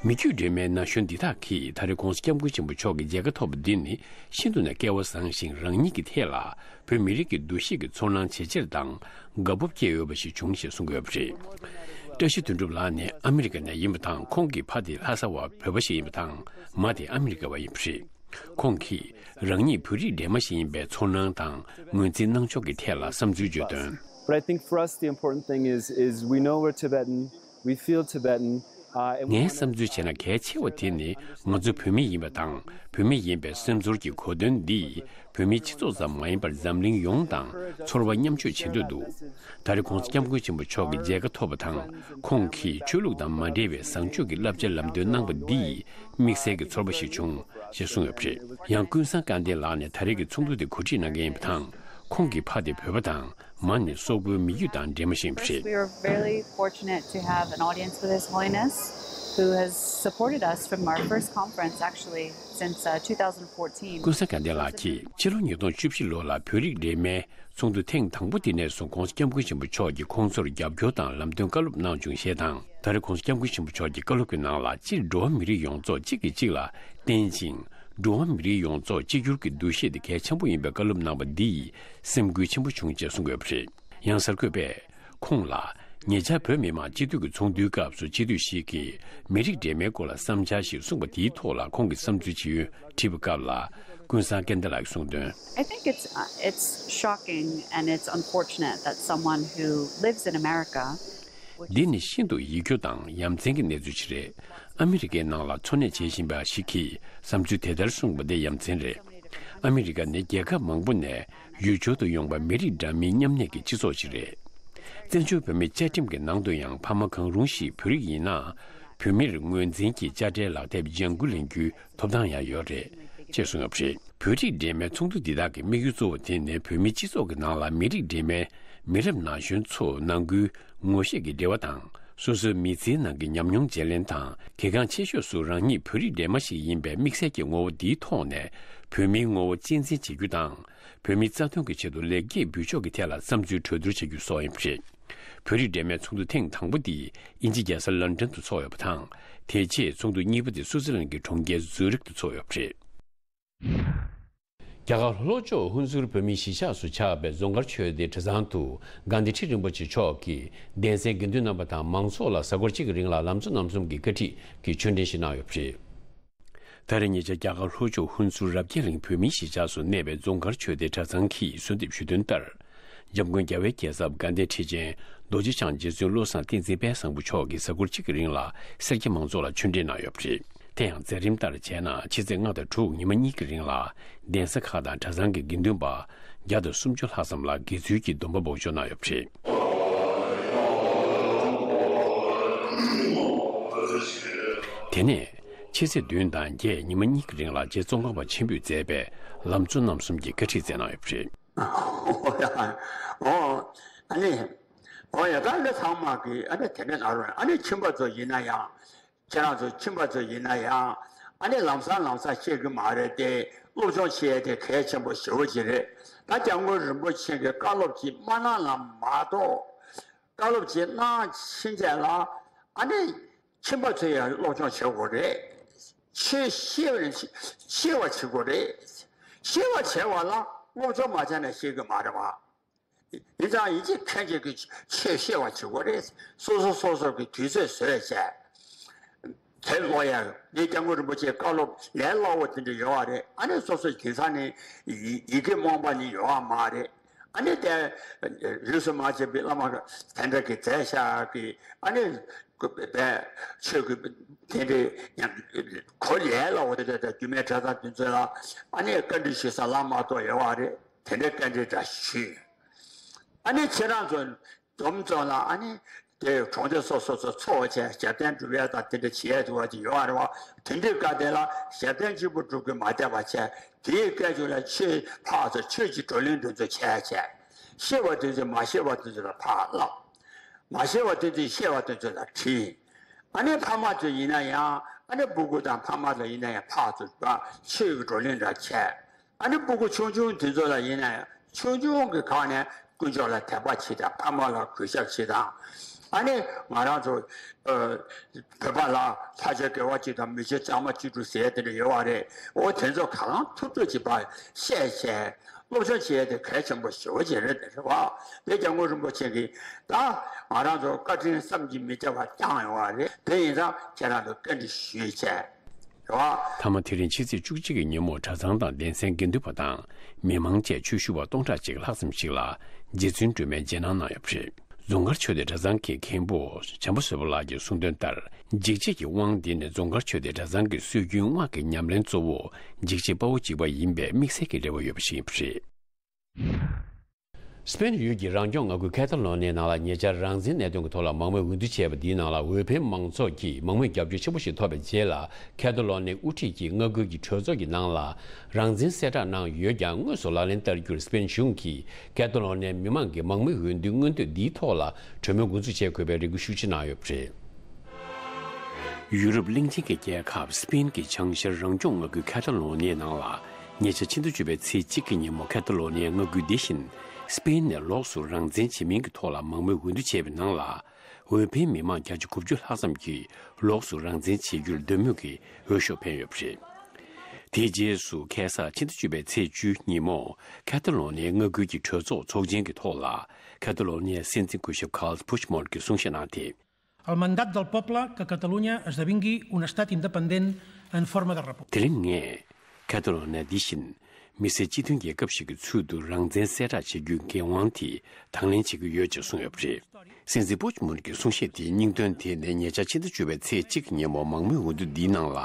མི་རྒྱུད་འདྲེས་མའི་ན་གཞོན་འདི་དག་གིས་ད་རེས་༧གོང་ས་༧སྐྱབས་མགོན་ཆེན་པོ་མཆོག་གི་མཇལ་ཁ་ཐོབ་པ་འདི་ནི་ཤིན་ཏུ་ནས་སྐལ་བ་བཟང་ཞིང་། རང་ཉིད་ཀྱི་ཐད་ལ་བོད་མི་རིགས་ཀྱི་འདུ་ཤེས་ཀྱི་ཚོར་སྣང་ཇེ་ཆེར་དང་དགའ་སྤོབས་སྐྱེས་ཡོད་པ་ཞིག་བྱུང་ཞེས་གསུང་གི་ཡོད་པ་རེད། བཀྲ་ཤིས་དོན་གྲུབ་ལགས་ནི་ཨ་མི་རི་ཀ་ནས་ཡིན་པ་དང་། ཁོང་གི་ཕ་དེ་ལྷ་ས་བ་བོད་པ་ཞིག་ཡིན་པ་དང་། མ་དེ་ཨ་མི་རི་ཀ་བ་ཡིན་པ་རེད། ཁོང་གིས་རང་ཉིད་བོད་རིགས་འདྲེས་མ་ཞིག་ཡིན་པའི་ཚོར་སྣང་དང་ངོས་འཛིན་གནང་ཕྱོགས་ཀྱི་ཐད་ལ་བསམ་ཚུལ་བརྗོད་དོན། But I think for us the important thing is is we know we're Tibetan, we feel Tibetan, uh, and we ངའི་བསམ་ཚུལ་བྱས་ན་གལ་ཆེ་བ་དེ་ནི་ང་ཚོ་བོད་མི་ཡིན་པ་དང་། བོད་མི་ཡིན་པའི་སེམས་ཚོར་གྱི་གོ་དོན་འདིས་བོད་མིའི་སྤྱི་ཚོགས་ཙམ་མ་ཡིན་པར་འཛམ་གླིང་ཡོངས་དང་ཚོར་བ་མཉམ་སྤྱོད་བྱེད་འདོད་འདུག་ད་རེས་༧གོང་ས་༧སྐྱབས་མགོན་ཆེན་པོ་མཆོག་གི་མཇལ་ཁ་ཐོབ་པ་དང་། ཁོང་གིས་ཆོས་ལུགས་དང་མ་འབྲེལ་བའི་བཟང་སྤྱོད་ཀྱི་བསླབ་བྱ་ལམ་སྟོན་གནང་པ་འདིས་དམིགས་བསལ་གྱི་ཚོར་བ་ཞིག་བྱུང་ཞེས་གསུངས་ཡོད་པ་རེད། ཡང་ཀུན་བཟང་སྐལ་ལྡན་ལགས་ནས་ད་རེས་ཀྱི་ཚོགས་འདུ་དེ་གོ་སྒྲིག་གནང་མཁན་ཡིན་པ་དང་། ཁོང་གི་ཕ་དེ་བོད་པ་དང་། མ་ནི་སོག་པོའི་མི་རྒྱུད་དང་འདྲེས་མ་ཞིག་ཡིན་པ་རེད། First, we were very fortunate to have an audience with His Holiness, who has supported us from our first conference, actually, since uh, two thousand fourteen. ཀུན་བཟང་དགའ་ལྡན་ལགས་ཀྱིས་ཕྱི་ལོ་ཉིས་སྟོང་བཅུ་བཞི་ལོ་ལ་བོད་རིགས་འདྲེས་མའི་ཚོགས་འདུ་ཐེངས་དང་པོ་དེ་ནས་བཟུང་༸གོང་ས་༸སྐྱབས་མགོན་ཆེན་པོ་མཆོག་གིས་ཁོང་ཚོར་རྒྱབ་སྐྱོར་དང་ལམ་སྟོན་བཀའ་སློབ་གནང་བྱུང་ཞེས་དང་། ད་རེས་༸གོང་ས་༸སྐྱབས་མགོན་ཆེན་པོ་མཆོག་གི་བཀའ་སློབ་ཀྱི་ནང་ལ། སྤྱིར་འགྲོ་བ་མི་རིགས་ཡོངས་རྫོགས་གཅིག་གིས་གཅིག་ལ་བརྟེན་ཅིང་། འགྲོ་བ་མི་རིགས་ཡོངས་རྫོགས་གཅིག་གྱུར་གྱི་འདུ་ཤེས་དེ་གལ་ཆེན་པོ་ཡིན་པའི་བཀའ་སློབ་གནང་བ་འདིས་སེམས་འགུལ་ཆེན་པོ་བྱུང་ཅེས་གསུངས་ཡོད་པ་རེད། ཡང་གསར་འགོད་པས་ཁོང་ལ། ཉེ་ཆར་བོད་མི་མང་སྤྱི་འཐུས་ཀྱི་ཚོགས་འདུའི་སྐབས་སུ་སྤྱི་འཐུས་ཤིག་གིས་མི་རིགས་འདྲེས་མའི་སྐོར་ལ་བསམ་འཆར་ཞིག་གསུངས་པ་དེའི་ཐོག་ལ་ཁོང་གི་བསམ་ཚུལ་ཇི་ཡོད་དྲིས་པའི་སྐབས་ལ། ཀུན་བཟང་དགའ་ལྡན་ལགས་ཀྱིས་གསུངས་དོན། I think it's uh, it's shocking and it's unfortunate that someone who lives in America འདི་ནི་ཤིན་ཏུ་ཡིད་སྐྱོ་དང་ཡ་མཚན་གྱི་གནས་ཚུལ་ཞིག་རེད། ཨ་མི་རི་ཀའི་ནང་ལ་འཚོ་གནས་བྱེད་བཞིན་པ་ཞིག་གིས་བསམ་ཚུལ་དེ་ལྟར་གསུངས་པ་དེ་ཡ་མཚན་རེད། ཨ་མི་རི་ཀ་ནི་རྒྱལ་ཁབ་མང་པོ་ནས་ཡུལ་སྦྱོར་དུ་ཡོང་པ་མི་རིགས་འདྲ་མིན་མཉམ་གནས་ཀྱི་སྤྱི་ཚོགས་ཤིག་རེད། བཙན་བྱོལ་བོད་མིའི་བཅའ་ཁྲིམས་ཀྱི་ནང་དུ་ཡང་ཕ་མ་གང་རུང་ཞིག་བོད་རིགས་ཡིན་ན། བོད་མིར་ངོས་འཛིན་གྱིས་དཔྱ་ཁྲལ་ལག་དེབ་ལྗང་ཁུ་ལེན་རྒྱུའི་ཐོབ་ཐང་ཡང་ཡོད་རེད། ཅེས་གསུངས་ཡོད་པ་རེད། བོད་རིགས་འདྲེས་མའི་ཚོགས་འདུ་འདི་དག་གི་དམིགས་ཡུལ་གཙོ་བོ་དེ་ནི་བོད་མིའི་སྤྱི་ཚོགས་ཀྱི་ནང་ལ་མི་རིགས་འདྲེས་མའི་མི་རབས་ན་གཞོན་ཚོ་ནང་ཁུལ་ངོ་ཤེས་ཀྱི་འབྲེལ་བ་དང་། སོ་སོའི་མི་ཚེའི་ནང་གི་ཉམས་མྱོང་བརྗེ་ལེན་དང་། གལ་འགངས་ཆེ་ཤོས་སུ་རང་ཉིད་བོད་རིགས་འདྲེས་མ་ཞིག་ཡིན་པའི་དམིགས་བསལ་གྱི་ངོ་བོ་འདིའི་ཐོག་ནས་བོད་མིའི་ངོ་བོ་གཅེས་འཛིན་བྱེད་རྒྱུ་དང་། བོད་མིའི་རྩ་དོན་གྱི་ཆེད་དུ་ལེགས་སྐྱེས་འབུལ་ཕྱོགས་ཀྱི་ཐད་ལ་བསམ་ཚུལ་གྲོས་བསྡུར་བྱ་རྒྱུ་སོགས་ཡིན་པ་རེད། བོད་རིགས་འདྲེས་མའི་ཚོགས་འདུ་ཐེངས་དང་པོ་འདི་དབྱིན་ཇི་རྒྱལ་ས་ལོན་ཌོན་དུ་ཚོགས་ཡོད་པ་དང་། དེ་རྗེས་ཚོགས་འདུ་གཉིས་པ་དེ་སུའུ་ཙི་ལན་གྱི་གྲོང་ཁྱེར་ཛུ་རིག་ཏུ་ཚོགས་ཡོད་པ་རེད། རྒྱ་གར་ལྷོ་ཕྱོགས་ཧུན་སུར་བོད་མིའི་གཞིས་ཆགས་སུ་ཆགས་པའི་རྫོང་དཀར་ཆོས་སྡེ་གྲྭ་ཚང་དུ་དགའ་ལྡན་ཁྲི་རིན་པོ་ཆེ་མཆོག་གིས་གདན་སའི་དགེ་འདུན་རྣམ་པ་དང་མང་ཚོགས་ལ་གཟའ་འཁོར་གཅིག་གི་རིང་ལ་ལམ་གཙོ་རྣམ་གསུམ་གྱི་བཀའ་ཁྲིད་ཀྱི་ཆོས་འབྲེལ་ཞིག་གནང་ཡོད་པ་རེད། ད་རེས་ཉེ་ཆར་རྒྱ་གར་ལྷོ་ཕྱོགས་ཧུན་སུར་རབ་རྒྱས་གླིང་བོད་མིའི་གཞིས་ཆགས་སུ་གནས་པའི་རྫོང་དཀར་ཆོས་སྡེ་གྲྭ་ཚང་གིས་གསོལ་འདེབས་ཞུས་དོན་ལྟར། འཇམ་མགོན་རྒྱལ་བའི་རྒྱལ་ཚབ་དགའ་ལྡན་ཁྲི་ཆེན་རྡོ་རྗེ་འཆང་རྗེ་བཙུན་བློ་བཟང་བསྟན་འཛིན་དཔལ་བཟང་པོ་མཆོག་གིས་གཟའ་འཁོར་གཅིག་གི་རིང་ལ་སེར་སྐྱ་མང་ཚོགས་ལ་ཆོས་འབྲེལ་གནང་ཡོད་པ་རེད། དེ་ཡང་མཛད་རིམ་ལྟར་བྱས་ན་ཕྱི་ཚེས་ལྔ་དང་དྲུག་ཉི་མ་གཉིས་ཀྱི་རིང་ལ་གདན་ས་ཁག་དང་གྲྭ་ཚང་གི་དགེ་འདུན་པ་བརྒྱ་དང་སུམ་ཅུ་ལྷག་ཙམ་ལ་དགེ་ཚུལ་གྱི་སྡོམ་པ་འབོགས་ཆོག་གནང་ཡོད་པ་རེད། དེ་ནས་ཕྱི་ཚེས་བདུན་དང་བརྒྱད་ཉི་མ་གཉིས་ཀྱི་རིང་ལ་རྗེ་ཙོང་ཁ་པ་ཆེན་པོས་མཛད་པའི་ལམ་གཙོ་རྣམ་གསུམ་གྱི་བཀའ་ཁྲིད་སྩལ་གནང་ཡོད་པ་རེད། ཨོ་ཡ། ཨོ། ཨ་ནི། ཨོ་ཡ། ད་འདི་ཚང་མ་གི་ཨ་ནི་དེ་འདྲ་ན་རུ་ཨ་ནི་ཁྱིམ་པ་ཚོ་ཡིན་ན་ཡང་། ཁྱེད་རང་ཚོ་ཁྱིམ་པ་ཚོ་ཡིན་ན་ཡང་། ཨ་ནི་ལམ་སང་ལམ་སང་ཤེས་ཀྱི་མ་རེད་དེ། སློབ་སྦྱོང་བྱེད་ཡས་དེ་གལ་ཆེན་པོ་ཞེ་པོ་ཅིག་རེད། ད་སྐྱབས་མགོན་རིན་པོ་ཆེ་གི་བཀའ་སློབ་ཅིག་མ་གནང་ན་མ་གཏོགས། བཀའ་སློབ་ཅིག་གནང་ཕྱིན་ཆད་ལ། ཨ་ནི། ཁྱིམ་པ་ཚོས་ཡང་སློབ་སྦྱོང་བྱེད་དགོས་རེད། ཆོས་ཤེས་པ་ནི་ཤེས་པ་བྱེད་དགོས་རེད། ཤེས་པ་བྱས་པ་ལ་སློབ་སྦྱོང་མ་བྱས་ན་ཤེས་ཀྱི་མ་རེད་པ། ཡིན་ཙང་ཡིན་གཅིག་མཁྱེན་གཅིག་གིས་ཆོས་ཤེས་པ་བྱེད་དགོས་རེད། སོ་སོ་སོ་སོ་གི་དུས་ཚོད་བཟོས་བྱས། དེ་ཀློག་ཡ། ངས་སྐྱབས་མགོན་རིན་པོ་ཆེའི་བཀའ་སློབ་ལས་སླ་བོ་དེ་འདྲ་ཡོད་པ་རེད། ཨ་ནི་སོ་སོའི་དེང་སང་ནི་ཡི་ཡི་གེ་རྨོངས་པ་ནི་ཡོད་པ་མ་རེད། ཨ་ནི་དེ་རིས་སུ་མ་ཆད་པའི་བླ་མ་དེ་འདྲ་གི་མཛད་བཞག་གི། ཨ་ནི་བས་ཆོས་ཀྱི་དེ་འདྲའི་ཡང་གོ་ལས་སླ་བོ་དེ་འདྲ་དང་རྒྱུད་སྨད་གྲྭ་ཚང་དེ་ཚོ་ལ་ཨ་ནི་བཀའ་འདྲི་ཞུ་ས་ལ་མ་གཏོགས་ཡོད་པ་རེད། དེ་འདྲའི་བཀའ་འདྲི་འདྲ་ཞུས། ཨ་ནི་ཁྱེད་རང་ཚོ་འཛོམས་ཙམ་ལ་ཨ་ནི་དེ་གྲོང་སྡེ་སོ་སོ་ཚོ་ཚོགས་བྱས་ཞབས་བརྟན་སྒྲུབ་ཡས་དང་དེ་འདྲ་བྱེད་ཡས་འདུག་པ་ཅིག་ཡོད་པ་རེད་པ། དེ་འདྲའི་སྐབས་དེ་ལ་ཞབས་བརྟན་གཅིག་པུ་སྒྲུབ་ཀྱི་མ་བསྡད་པ་བྱས། དེའི་སྐད་ཅིག་ལ་ཆོས་ཕར་ཚུར་ཆོས་ཀྱི་བགྲོ་གླེང་དེ་ཚོ་བྱས་བྱས། ཤེས་པ་དེ་ཚོས་མ་ཤེས་པ་དེ་ཚོ་ལ་ཕར་བསླབ། མ་ཤེས་པ་དེ་ཚོས་ཤེས་པ་དེ་ཚོ་ལ་དྲིས། ཨ་ནི་ཕ་མ་ཚོ་ཡིན་ན་ཡང་ཨ་ནི་སྤུ་གུ་དང་ཕ་མ་ཚོ་ཡིན་ན་ཡང་ཕར་ཚུར་ཆོས་ཀྱི་བགྲོ་གླེང་འདྲ་བྱས། ཨ་ནི་སྤུ་གུ་ཆུང་ཆུང་དེ་ཚོ་ལ་ཡིན་ན་ཡང་ཆུང་ཆུང་གི་སྒང་ནས་དཀོན་མཆོག་ལ་དད་པ་བྱེད་དང་། ཕ་མ་ལ་གུས་ཞབས་བྱེད་དང་། ཨ་ནི་ང་རང་ཚོ་ཨ་བོད་པ་ལ་ལྷ་ཆོས་དགེ་བ་བཅུ་དང་མི་ཆོས་གཙང་མ་བཅུ་དྲུག་ཟེར་དེ་འདྲ་ཡོད་པ་རེད། འོ་དེ་ཚོ་གང་ཐུབ་ཐུབ་ཀྱིས་ཕར་བཤད་བྱས། སློབ་སྦྱོང་བྱེད་ཡས་དེ་གལ་ཆེན་པོ་ཞེ་པོ་ཅིག་རེད། དེ་རེད་པ། དེ་སྐྱབས་མགོན་རིན་པོ་ཆེ་གིས་ད་ང་རང་ཚོ་བཀའ་དྲིན་བསམ་གྱིས་མི་ཁྱབ་པ་བསྐྱངས་ཡོད་པ་རེད། དེ་ཡིན་ཙང་ཁྱེད་རང་ཚོ་བཀའ་འདྲི་ཞུས་བྱས། རེད་པ། མཐའ་མ་དེ་རིང་ཕྱི་ཚེས་བཅུ་གཅིག་གི་ཉིན་མོ་གྲྭ་ཚང་དང་གདན་སའི་དགེ་འདུན་པ་དང་མི་མང་བཅས་ཆོས་ཞུ་བ་སྟོང་ཕྲག་གཅིག་ལྷག་ཙམ་ཞིག་ལ་རྗེ་བཙུན་སྒྲོལ་མའི་རྗེས་གནང་གནང་ཡོད་པ་རེད། རྫོང་དཀར་ཆོས་སྡེ་གྲྭ་ཚང་གི་མཁན་པོ་བྱམས་པ་བཟོད་པ་ལགས་ཀྱིས་གསུངས་དོན་ལྟར། འཇིགས་བྱེད་ཀྱི་དབང་འདི་ནི་རྫོང་དཀར་ཆོས་སྡེ་གྲྭ་ཚང་གི་སྲོལ་རྒྱུན་སྔགས་ཀྱི་ཉམས་ལེན་གཙོ་བོ་འཇིགས་བྱེད་དཔའ་བོ་འཇིགས་པ་ཡིན་པའི་དམིགས་བསལ་གྱི་རེ་བ་ཡོད་པ་ཞིག་ཡིན་པ་རེད། སི་པེན་ཡུལ་གྱི་རང་སྐྱོང་མངའ་ཁུལ་ཁེ་ཐ་ལོ་ནིའི་ནང་ལ་ཉེ་ཆར་རང་བཙན་གནད་དོན་གྱི་ཐོག་ལ་མང་མོས་འོས་བསྡུ་བྱས་པ་འདིའི་ནང་ལ་འོས་འཕེན་མང་ཚོགས་ཀྱིས་མང་མོས་རྒྱབ་སྐྱོར་ཆེན་པོ་ཞིག་ཐོབ་པའི་རྗེས་ལ། ཁེ་ཐ་ལོ་ནིའི་དབུ་ཁྲིད་ཀྱིས་མངའ་ཁུལ་གྱི་གྲོས་ཚོགས་ཀྱི་ནང་ལ་རང་བཙན་གསལ་བསྒྲགས་གནང་ཡོད་ཀྱང་། དངོས་སུ་ལག་ལེན་བསྟར་རྒྱུར་སི་པེན་གཞུང་གིས་ཁེ་ཐ་ལོ་ནིའི་མི་མང་གི་མང་མོས་འོས་བསྡུའི་མངོན་འདོད་འདིའི་ཐོག་ལ་གྲོས་མོལ་འགོ་འཛུགས་བྱེད་དགོས་པའི་རེ་སྐུལ་ཤུགས་ཆེ་གནང་ཡོད་པ་རེད། ཡུ་རོབ་གླིང་ཆེན་གྱི་རྒྱལ་ཁབ་སི་པེན་གྱི་བྱང་ཤར་རང་སྐྱོང་མངའ་ཁུལ་ཁེ་ཐ་ལོ་ནིའི་ནང་ལ། ཉེ་ཆར་ཕྱི་ཟླ་བཅུ་པའི་ཚེས་གཅིག་གི་ཉིན་མོ་ཁེ་ཐ་ལོ་ནིའི་མངའ་ཁུལ་འདི་བཞིན་སི་པེན་ནས་ལོགས་སུ་རང་བཙན་བྱེད་མིན་གྱི་ཐོག་ལ་མང་མོས་འོས་བསྡུ་བྱས་པའི་ནང་ལ། འོས་འཕེན་མི་མང་བརྒྱ་ཆ་དགུ་བཅུ་ལྷག་ཙམ་གྱིས་ལོགས་སུ་རང་བཙན་བྱེད་རྒྱུར་འདོད་མོས་ཀྱི་འོས་ཤོག་འཕེན་ཡོད་པ་རེད། དེའི་རྗེས་སུ་ཁ་སང་ཕྱི་ཟླ་བཅུ་པའི་ཚེས་བཅུ་ཉིན་མོ་ཁེ་ཐ་ལོ་ནིའི་མངའ་ཁུལ་གྱི་གྲོས་ཚོགས་ཚོགས་ཆེན་གྱི་ཐོག་ལ། ཁེ་ཐ་ལོ་ནིའི་སྲིད་འཛིན་སྐུ་ཞབས་ཁཱལ་པུཆ་མོན་གྱིས་གསུང་བཤད་གནང་སྟེ། El mandat del poble que Catalunya esdevingui un estat independent en forma de república. དེ་རིང་ངས་ཁེ་ཐ་ལོ་ནི་འདི་བཞིན་མི་སེར་སྤྱི་མཐུན་རྒྱལ་ཁབ་ཞིག་གི་ཚུལ་དུ་རང་བཙན་གསལ་བསྒྲགས་བྱེད་རྒྱུའི་འགན་དབང་དེ་དང་ལེན་བྱེད་ཀྱི་ཡོད་ཅེས་གསུངས་ཡོད་པ་རེད། སྲིད་འཛིན་པུཆ་མོན་གྱི་གསུང་བཤད་དེའི་སྙིང་དོན་དེ་ནི་ཉེ་ཆར་ཕྱི་ཟླ་བཅུ་པའི་ཚེས་གཅིག་གི་ཉིན་མོ་མང་མོས་འོས་བསྡུ་འདིའི་ནང་ལ་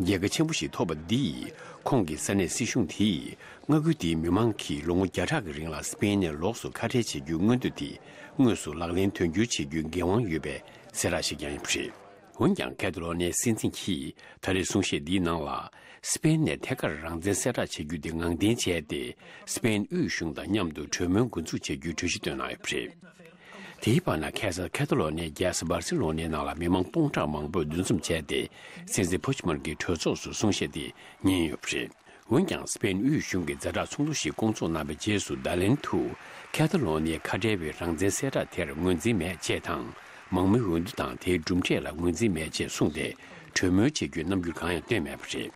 རྒྱལ་ཁ་ཆེན་པོ་ཞིག་ཐོབ་པ་འདིས། ཁོང་གི་ས་གནས་སྲིད་གཞུང་དེས་མངའ་ཁུལ་དེའི་མི་མང་གིས་ལོ་ངོ་བརྒྱ་ཕྲག་གི་རིང་ལ་སི་པེན་ནས་ལོགས་སུ་ཁ་བྲལ་བྱེད་རྒྱུའི་མངོན་འདོད་དེ་དངོས་སུ་ལག་ལེན་དོན་འཁྱོལ་བྱེད་རྒྱུའི་འགན་དབང་ཡོད་པའི་གསལ་བསྒྲགས་ཤིག་ཀྱང་ཡིན་པ་རེད། འོན་ཀྱང་ཁེ་ཐ་ལོ་ནིའི་སྲིད་འཛིན་གྱིས་ད་རེས་གསུང་བཤད་འདིའི་ནང་ལ། སི་པེན་ནས་ཐད་ཀར་རང་བཙན་གསལ་བསྒྲགས་བྱེད་རྒྱུ་དེ་ངང་འཐེན་བྱས་ཏེ། སི་པེན་དབུས་གཞུང་དང་མཉམ་དུ་གྲོས་མོལ་འགོ་འཛུགས་བྱེད་རྒྱུའི་གྲོས་གཞི་བཏོན་གནང་ཡོད་པ་རེད། དེའི་བར་ན་ཁ་སང་ཁེ་ཐ་ལོ་ནིའི་རྒྱལ་ས་སྦར་སེ་ལོ་ནིའི་ནང་ལ་མི་མང་སྟོང་ཕྲག་མང་པོས་འདུ་འཛོམས་བྱས་ཏེ། སྲིད་འཛིན་པུཆ་མོན་གྱི་གྲོས་ཚོགས་སུ་གསུང་བཤད་དེ་ཉན་ཡོད་པ་རེད། འོན་ཀྱང་སི་པེན་དབུས་གཞུང་གིས་ཛ་དྲག་ཚོགས་འདུ་ཞིག་བསྐོང་ཚོགས་གནང་བའི་རྗེས་སུ། བརྡ་ལན་དུ་ཁེ་ཐ་ལོ་ནིའི་ཁ་བྲལ་བའི་རང་བཙན་གསལ་བསྒྲགས་དེར་ངོས་འཛིན་མེད་ཅེས་དང་། མང་མོས་འོས་བསྡུ་དང་དེའི་གྲུབ་འབྲས་ལ་ངོས་འཛིན་མེད་ཅེས་གསུངས་ཏེ། གྲོས་མོལ་བྱེད་རྒྱུའི་རྣམ་འགྱུར་གང་ཡང་བསྟན་མེད་པ་རེད།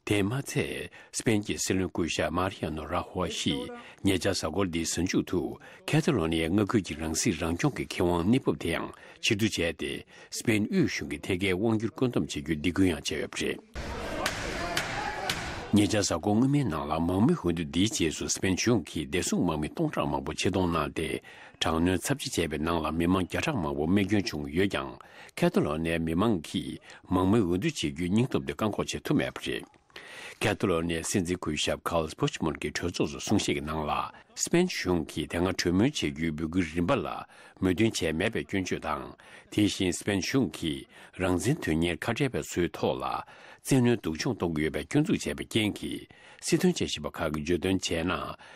དེས་མ་ཚད། སི་པེན་གྱི་སྲིད་བློན་སྐུ་ཞབས་མཱ་རི་ཡ་ནོ་ར་ཧོ་ཡིས་ཉེ་ཆར་གཟའ་འཁོར་འདིའི་གཟའ་མཇུག་ཏུ་ཁེ་ཐ་ལོ་ནི་ཡའི་མངའ་ཁུལ་གྱི་རང་སྲིད་རང་སྐྱོང་གི་ཁེ་དབང་གནས་བབ་དེའང་ཕྱིར་བསྡུ་བྱས་ཏེ། སི་པེན་དབུས་གཞུང་གི་ཐད་ཀའི་དབང་སྒྱུར་བཀོད་འདོམས་བྱེད་རྒྱུའི་སྡིགས་སྐུལ་ཡང་བྱས་ཡོད་པ་རེད། ཉེ་ཆར་གཟའ་འཁོར་སྔོན་མའི་ནང་ལ་མང་མོས་འོས་བསྡུ་འདིའི་རྗེས་སུ་སི་པེན་གཞུང་གིས་བདེ་སྲུང་དམག་མི་སྟོང་ཕྲག་མང་པོ་ཆེད་གཏོང་གནང་སྟེ། དྲག་གནོན་ཚབས་ཆེ་བྱས་པའི་ནང་ལ་མི་མང་བརྒྱ་ཕྲག་མང་པོ་རྨས་སྐྱོན་བྱུང་ཡོད་ཀྱང་། ཁེ་ཐ་ལོ་ནིའི་མི་མང་གིས་མང་མོས་འོས་བསྡུ་བྱེད་རྒྱུའི་སྙིང་སྟོབས་དེ་བཀག་འགོག་བྱེད་ཐུབ་མེད་པ་རེད། ཁེ་ཐ་ལོ་ནིའི་སྲིད་འཛིན་སྐུ་ཞབས་ཁཱལ་པུཆ་མོན་གྱིས་གྲོས་ཚོགས་སུ་གསུང་བཤད་ཀྱི་ནང་ལ། སི་པེན་གཞུང་གིས་དེ་སྔ་གྲོས་མོལ་བྱེད་རྒྱུའི་འབོད་སྐུལ་རིམ་པ་ལ་མོས་མཐུན་བྱས་མེད་པའི་སྐྱོན་བརྗོད་དང་། དེ་བཞིན་སི་པེན་གཞུང་གིས་རང་བཙན་དོན་གཉེར་ཁ་བྲལ་བའི་སོའི་ཐོག་ལ་བཙན་གནོན་སྡུག་སྦྱོང་གཏོང་གི་ཡོད་པའི་སྐྱོན་འཛུགས་བྱས་པའི་རྐྱེན་གྱིས། སྲིད་དོན་དཔྱད་ཞིབ་པ་ཁག་གིས་བརྗོད་དོན་བྱས་ན།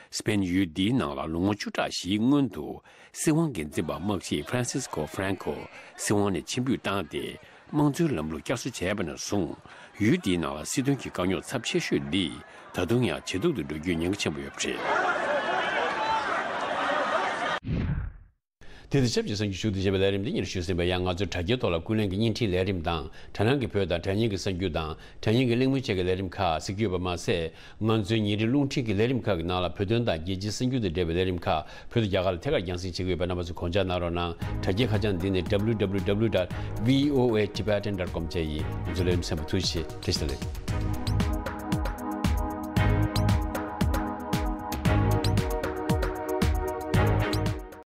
སི་པེན་ཡུལ་འདིའི་ནང་ལ་ལོ་ངོ་བཅུ་ཕྲག་བཞིའི་སྔོན་དུ། སྲིད་དབང་སྒེར་འཛིན་པ་དམག་སྤྱི་ཧྥ་རན་སིས་ཀོ་ཧྥ་རན་ཀོ་སྲིད་དབང་ནས་ཕྱིར་འབུད་བཏང་སྟེ། དམངས་གཙོའི་ལམ་ལུགས་བསྐྱར་གསོ་བྱས་པ་ནས་བཟུང་། ཡུལ་འདིའི་ནང་ལ་སྲིད་དོན་གྱི་དཀའ་རྙོག་ཚབས་ཆེ་ཤོས་འདི་ད་དུང་ཡང་ཇེ་སྡུག་ཏུ་འགྲོ་རྒྱུའི་ཉེན་ཁ་ཆེན་པོ་ཡོད་པ་རེད། དེ་དང་ཆབས་ཅིག་གསར་འགྱུར་ཞུགས་ཏེ་བྱས་པའི་ལས་རིམ་འདི་ཉིད་ཞུ་ཟིན་པ་ཡང་། ང་ཚོའི་དྲ་རྒྱའི་ཐོག་ལ་ཀུན་གླེང་གི་བརྙན་འཕྲིན་ལས་རིམ་དང་། དྲ་སྣང་གི་བོད་དང་དྲ་བརྙན་གྱི་གསར་འགྱུར་དང་། དྲ་བརྙན་གྱི་གླེང་མོལ་བཅས་ཀྱི་ལས་རིམ་ཁག་གཟིགས་ཀྱི་ཡོད་པ་མ་ཟད། ང་ཚོའི་ཉིན་རེའི་རླུང་འཕྲིན་གྱི་ལས་རིམ་ཁག་གི་ནང་ལ་བོད་དོན་དང་རྒྱལ་སྤྱིའི་གསར་འགྱུར་དང་འབྲེལ་བའི་ལས་རིམ་ཁག་བོད་དང་རྒྱ་གར་ལ་ཐད་ཀར་རྒྱང་སྲིང་བྱེད་ཀྱི་ཡོད་པའི་རྣམ་པ་ཚོས་གོ་བརྡ་གནང་རོགས་གནང་། དྲ་རྒྱའི་ཁ་བྱང་འདི་ནི་W W W dot V O A Tibetan dot com བཅས་ཡིན། ང་ཚོའི་ལས་རིམ་གསན་པར་ཐུགས་རྗེ་ཆེ། བཀྲ་ཤིས་བདེ་ལེགས།